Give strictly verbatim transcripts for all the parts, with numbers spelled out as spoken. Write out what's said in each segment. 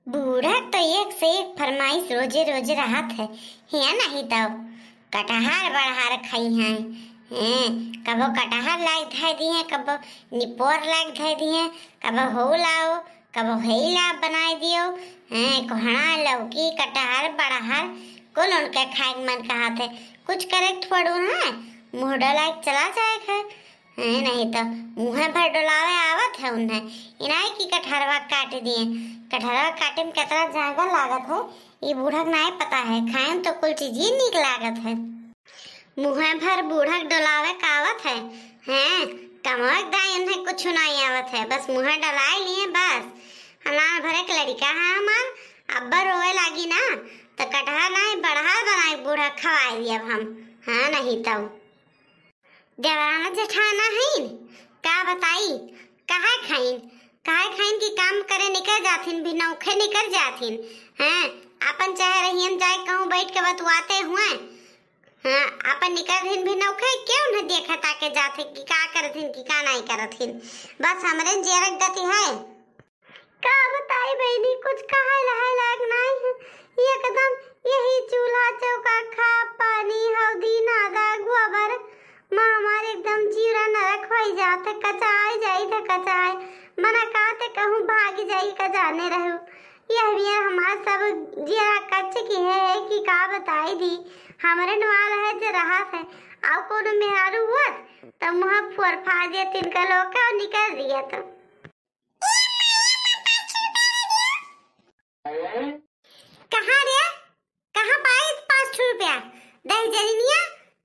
बूढ़ा तो एक से एक फरमाइश रोजे रोजे रहत है, हिया नहीं तो कटहर बड़हर खाई हैं, हैं, कबो कटहर लाग धै दिए, कबो निपोर लाग धै दिए, कबो हो लाओ, कबो हेई ला बनाए दियो, हैं, कोहड़ा, लौकी, कटहर, बड़हर, कुल उनके खाए के मन कहत है। कुछ करे के थोड़ू है, मुँह डोलाए के चला जाए है। हैं, नहीं तो मुँहे भर डोलावे आवत है उन्हें। इनाई की कटहरवा काट दिए। कटहरवा काटे में कितना जांगर लागत है, ई बूढ़ा के नाई पता है। खाए में तो कुल चीज ही नीक लागत है। मुँहे भर बूढ़ा के डोलावे का आवत है। हैं, कमवा के दाई उन्हें कुछ नाई आवत है, बस मुँहे डोलाए लिए बस। अनार भरे के लड़का है हमार, अब्बर रोए लागी ना, तो कटहर नाई, बड़हर बनाए बूढ़ा खवाए दिए अब हम। हाँ, नहीं तो देवराना जेठाना हईन, का बताई, कहाँ खाइन, कहाँ खाइन कि काम करे निकल जाथिन, भी नौखे निकल जाथिन। हैं, आपन चाहे रहियन जाए कहूँ बैठ के बतुआते हुए, हाँ, आपन निकल दिन भी नौखे, के उन्हें देखे ताके जाथे कि का करथिन कि का नाई करथिन। बस हमरे जियरक गति है। का बताई बहिनी, कुछ कहे लहे लायक नाई है। एकदम यही चूल्हा चौका, खा पानी, हौदी नादा गोबर, माँ हमार एकदम जीरा नरक होई जात है, कचाई जाई थे कचाई, मना काते कहूँ भागी जाई का जाने रहू। यह बिया हमार सब जिया कच्च की है कि का बताई दी। हमरे नवाल है जे रहा है, आउ कोनो मेहरारू हुआ त मुँह फोर फाड़ दे तिनका लोग के और निकल दिया तो। कहाँ रे? कहाँ पाई पाँच ठो रुपया? दही जरी निया,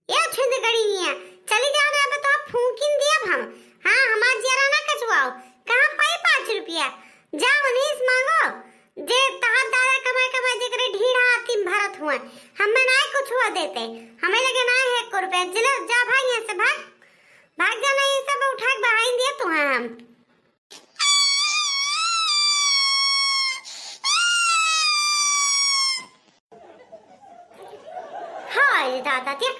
ए छुंद गड़ी निया, चली जाओ ना, अब तो फूकिन दिया हम। हाँ, हमार जरा ना कचवाओ। कहाँ पाई पाँच रुपया? जाओ नहीं मांगो। जे तहार दादा कमाए कमाए जेकरे ढीढ़ा आतिम भरत हुआ, हमें ना कुछ हुआ देते, हमें लगे ना है एको रुपया। जिले जा भाग यहाँ से, भाग, भाग जाना, ये सब उठा के बहाई दिया तुहा हम। हाय दादा, देख,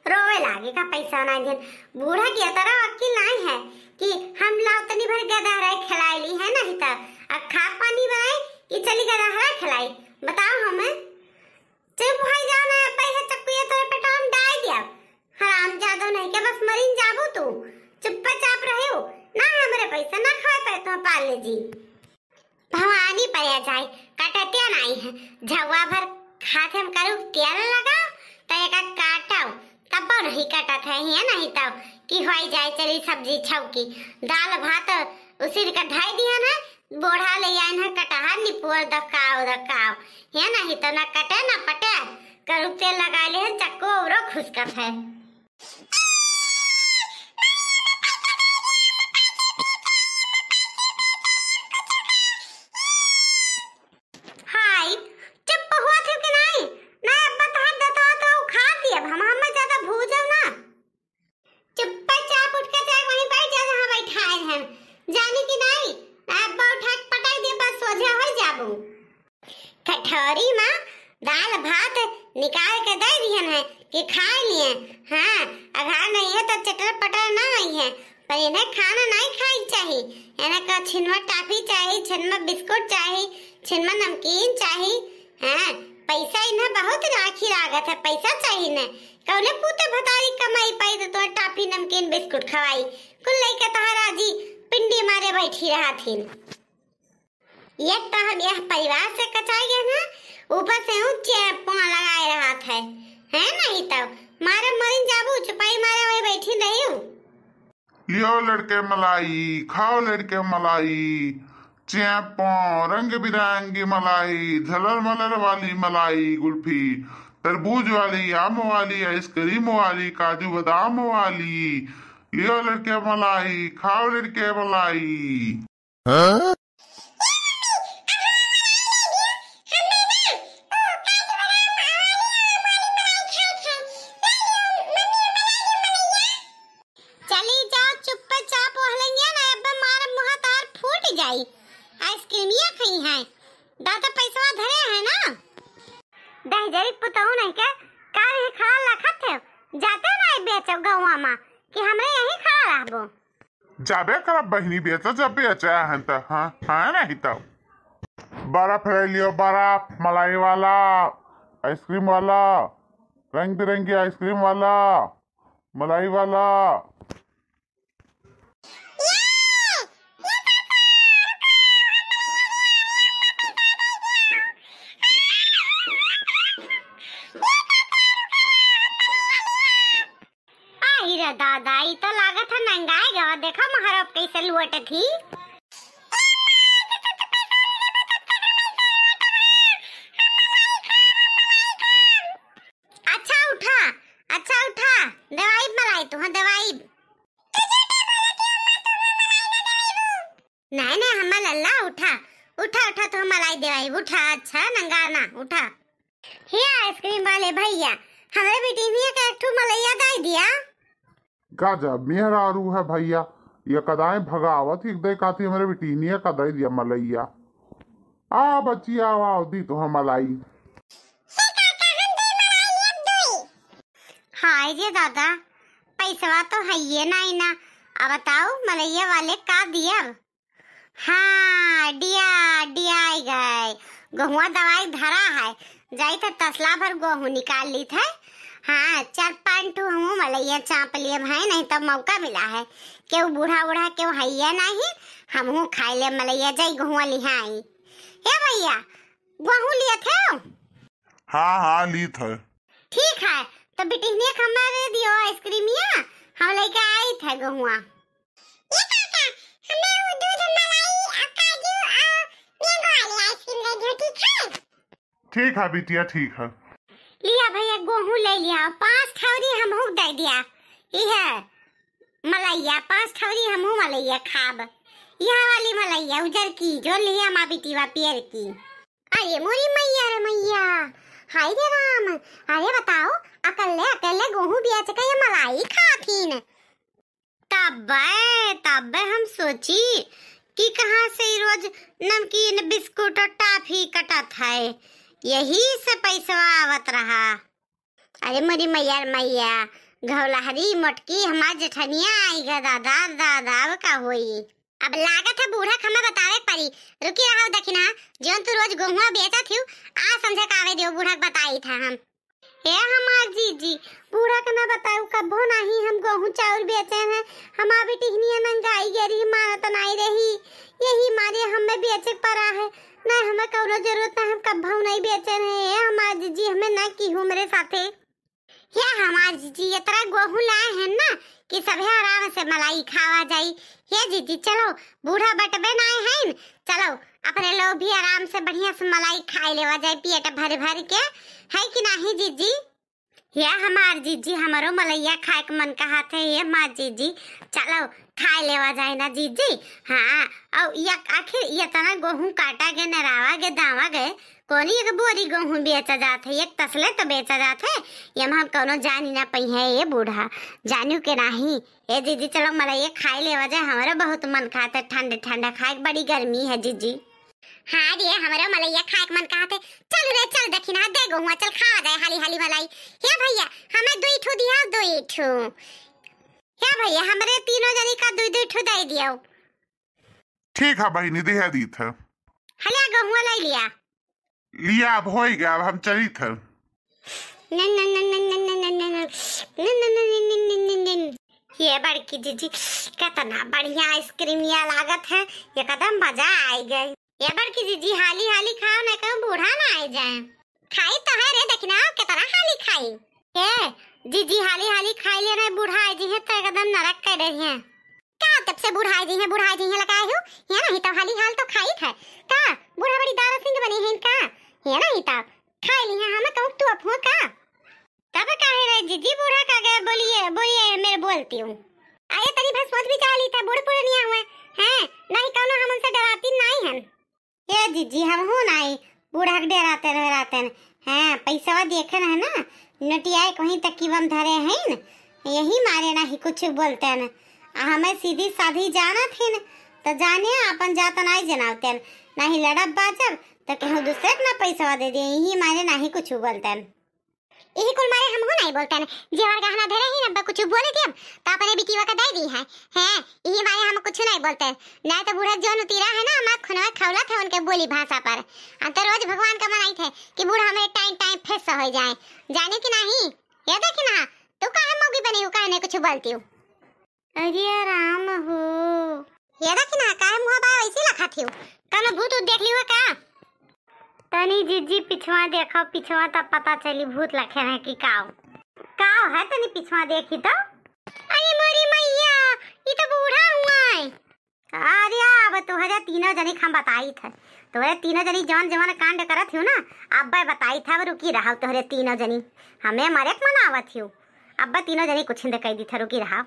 रोवे लागे का पैसा ना देन। बूढ़ा के तरह अक्ल नाई है कि हम लाओ तनी भर गदहराई खिलाई ली है, नहीं तो अब खा पानी बनाए कि चली गदहराई खिलाई। बताओ हमें। चुप हो जाओ ना, अब है चक्कुया तोरे पेटवा में डाल दिया। हराम जादो नहीं के बस मरिन जाबू तू। चुप्पा चाप रहे हो ना, हमरे पैसा ना खाए पे तो पाले जी। भवानी पया जाए, कटतिया नाई है। झौवा भर हाथे में करू तेल लगा, तो एका काटो, तब्बो नहीं कटत है, हिया नहीं तो कि होई जाए, चली सब्जी छौकी, दाल भात उसिर के धई दिया ना, बोढ़ा ले आइन है कटहर निपोर दकाओ, दकाओ, हिया नहीं तो ना कटे ना पटे, करू तेल लगा ले है, चक्को औरो खुसकत है। हाय, चुप हुआ थे कि नहीं? ना अब्बा तहार दतवा तो उखा दिया, हम हमें ज्यादा भूजो ना। चुप्पा चाप उठ के जाए वहीं बैठ जा जहाँ बैठाए हैं। जानी कि नहीं? ना अब्बा उठा के पटाई दे, बस सोझा हो जाबू। कटोरी मा दाल भात निकाल के दे दिहन है कि खाए लिए। हाँ, अगर नहीं है तो चटर पटर ना आई है, पर इन्हें खाना नहीं खाई चाही। इन्हें का छिनमा टाफी चाही, छिनमा बिस्कुट चाही, छिनमा नमकीन चाही। हाँ, पैसा इन्हें बहुत राखी लागत है, पैसा चाही न। कौने पूते भतारी कमाई पाई तो तोर टाफी नमकीन बिस्कुट खवाई? कुल लइका तहारा जी पिंडी मारे बैठी रहथिन। एक तो हम यह परिवार से कचाई गए ना, ऊपर से ऊंचे पाँव लगाए रहत है, है नहीं तो मारे मरिन जाबू, चुपाई मारे वही बैठी रही हूँ। लियो लड़के मलाई, खाओ लड़के मलाई, चैपो, रंग बिरंगी मलाई, झलर मलर वाली मलाई, गुल्फी, तरबूज वाली, आम वाली, आइसक्रीम वाली, काजू बादाम वाली। लियो लड़के मलाई, खाओ लड़के मलाई। हाँ? चली जाओ चुप्पे चाप ओहलंगिया ना, अब्बे मार मुँह तार फूट जाई। आइसक्रीमिया खाई है, दादा पैसवा धरे है ना। दहजरी पुतहु नहीं के कार ही खड़ा लखत है, जाते नहीं बेचो गौवा मा कि हमरे यहीं खड़ा रहबो। जाबे करब बहिनी, बेचो जब बेचे हैं तो। हाँ, हाँ नहीं तो। बर्फ ले लियो, बर्फ, मलाई वाला, आइसक्रीम वाला, रंग बिरंगी आइसक्रीम वाला, मलाई वाला। आही रे दादा, ई तो लागत है नंगाए गवा। देखा महाराज कैसे लुअटत ही। अच्छा उठा, अच्छा उठा, देवाइब मलाई तुहा, देवाइब। नहीं, नहीं, हमार लल्ला, उठा, उठा, उठा, तुहा मलाई देवाइब, उठा, अच्छा, नंगाना, उठा। हे आइसक्रीम वाले भैया, हमरे बिटिनिया के एक ठो मलैया दे दिया। गजब मेहरारू है भैया, ये कदाई भगावत ही, एक दे काती हमरे बिटिनिया का दे दिया मलैया। आ बच्ची, आवा, आवा, दी तुहा मलाई। हाय रे दादा, पैसवा तो हइये नाई ना। अब बताओ, मलैया वाले का दियब? हाँ, idea, idea आई गए। गोहुआ दवाई धरा है, जाई थे तसला भर गोहूँ निकाल ली थे। हाँ, चार पाँच ठो हमहूँ मलैया चाँप लिए भाई, नहीं तो मौका मिला है। केहू बूढ़ा उढ़ा केहू हइये नहीं, हमहूँ खाए ले मलैया, जाई गोहुआ लिहाई। ए भैया, गोहूँ लिए थे? हाँ, हाँ, ली थे। ठीक है, तो बिटिहनिया के हमारे दियो आइसक्रीमिया, हम लेके आई थे गोहुआ। ए काका, हमें वो दूध मलाई और काजू और मैंगो वाली आइसक्रीम दे दियो, ठीक है? ठीक है बिटिया, ठीक है। लिया भैया, गोहूँ ले लिया, पाँच ठौरी हमहू दे दिया। ई है मलैया, पाँच ठौरी हमहू मलैया खाब। यह वाली मलैया उजर की, जो लिया माँ बिटिवा पियर की। अरे मोरी मैया रे मैया, हाय रे राम, अरे बताओ, अकेले अकेले गोहूँ बेच के ये मलाई खाथिन। तब्बे, तब्बे हम सोची कि कहाँ से ई रोज नमकीन, बिस्कुट और टाफी कटत है, यही से पैसवा आवत रहा। अरे मोरी मैया रे मैया, घौलहरी मोटकी हमार जेठनिया आई ग दादा, दादा, अब का होई? अब लागत है बूढ़ा के हमें बतावे के पड़ी। रुकी रहो दखिना, जौन तू रोज गोहुआ बेचत हिउ, आ समझे का आवे दियो, बूढ़ा के बताई था हम। ए हमार जीजी, बूढ़ा के ना बताऊ, कभो नहीं हम गोहूँ चाउर बेचे हैं। हमार बिटिहनिया नंगाई गे रही, मानत नहीं रही, यही मारे हमें बेचे के पड़ा है। नहीं, हमें कौनो जरूरत नहीं, हम कभो नहीं बेचे हैं। ए हमार जीजी, हमें ना कीहू मेरे साथे। हे हमार जीजी, इतना गोहूँ लाए हैं ना कि सभे आराम से मलाई खावा जाई। हे जीजी, चलो, बूढ़ा बटबे नाय हैं, चलो, अपने लोग भी आराम से बढ़िया से मलाई खाए लेवा जाए पेट भर भर के, है कि नहीं जीजी? हे हमार जीजी, हमरो मलैया खाए के मन कहत है, हे माँ जीजी, चलो, खाए लेवा जाए ना जीजी। हाँ, और या, आखिर इतना गोहूँ काटा गे, नरावा गे, दावा गे, कौनी एक बोरी गोहूँ बेचा जात है, एक तसले तो बेचा जात है। ये में हम कौनो जानी ना पई है, ये बूढ़ा जानू के नाही। ए जीजी, चलो मलैया खाए लेवा जाए, हमरो बहुत मन खात है ठंड ठंड खाए के, बड़ी गर्मी है जीजी। हाँ रे, हमरो मलैया खाए के मन कहत है। चल रे चल, दखिना दे गोहुआ, चल खावा जाए हाली हाली मलाई। हे भैया, हमें दुई ठो दिया, दुई ठो। हे भैया, हमरे तीनों जनी का दुई दुई ठो दे दियो। ठीक है बहिनी, दिहे दीत है। हल्या गोहुआ ले लिया। लिया, अब होई गया, अब हम चलित है। ये बड़की जीजी, कितना बढ़िया आइसक्रीम या लागत है, एकदम मजा आई गई। ये बड़की जीजी, हाली हाली खाओ, नहीं कहूँ बूढ़ा ना आई जाए। खाई तो है रे, देखना कितना हाली खाई। ए जीजी, हाली हाली खाई ले, नहीं बूढ़ा आई जी है तो एकदम नरक कर रही है। का तब से बुढ़ाई जी हैं, बुढ़ाई जी हैं लगाए हो? ये नहीं तो हाली हाल तो खाई थे। का बूढ़ा बड़ी दारा सिंह बनी है इनका? ये नहीं तो खाई ली है, हमें कहूँ तू अफुआ का? तब काहे रे जीजी, बूढ़ा का गए, बोलिए, बोलिए, मेरे बोलती हूँ। अरे तनी भर सोच विचार ली था, बूढ़ पुरनिया हुए हैं, नहीं कौनो हम उनसे डराती नहीं हैं। ए जीजी, हमहू नाई बूढ़ा के डेराते रहे रहते हैं। हाँ, पैसवा देखे रहे ना, नोटिया एक वहीं तक की बम धरे हैं न, यही मारे नाही कुछ बोलते हैं। आ हमें सीधी साधी जानत हैं न, तो जाने आपन जात नाई जनावते हैं। नाही लड़ब बाजब तो कहूँ दूसरे के ना पैसवा दे दे, यही मारे नाही कुछ बोलते हैं। यही कुल मारे हमहू नहीं बोलते हैं। जेवर गहना धरे ही ना, अब कुछ बोले दियब तो अपने बिटिया का दे दी है। हैं, यही मारे हम कुछ नहीं बोलते हैं। नहीं तो बूढ़ा जौन उतीरा है ना, हमार खुनवा खौला था उनके बोली भाषा पर। हम तो रोज भगवान का मनाई थे कि बूढ़ा हमारे टाइम टाइम फेस हो जाए, जाने कि नहीं। ये देखी ना, तू काहे मौगी बनी हो, काहे नहीं कुछ बोलती हो? अरे राम हो। ये देखी ना, काहे मुँह बाय वैसे लखाती हो? कौनो भूत उत देख ली हो का? तनी जीजी पिछवा देखो, पिछवा तब पता चली भूत लखे हैं कि काव। काव है, तनी पिछवा देखी तो। अरे मोरी मैया, ई तो बूढ़ा हुआ है। अरे अब तोहरे तीनों जनी के हम बताई थे, तोहरे तीनों जनी जौन जौन कांड करत हियो ना, अब्बे बताई था। अब रुकी रहा तोहरे तीनों जनी, हमें मरे के मनावत हियो। अब्बे तीनों जनी कुछ हिंदे कह दी था, रुकी रहा।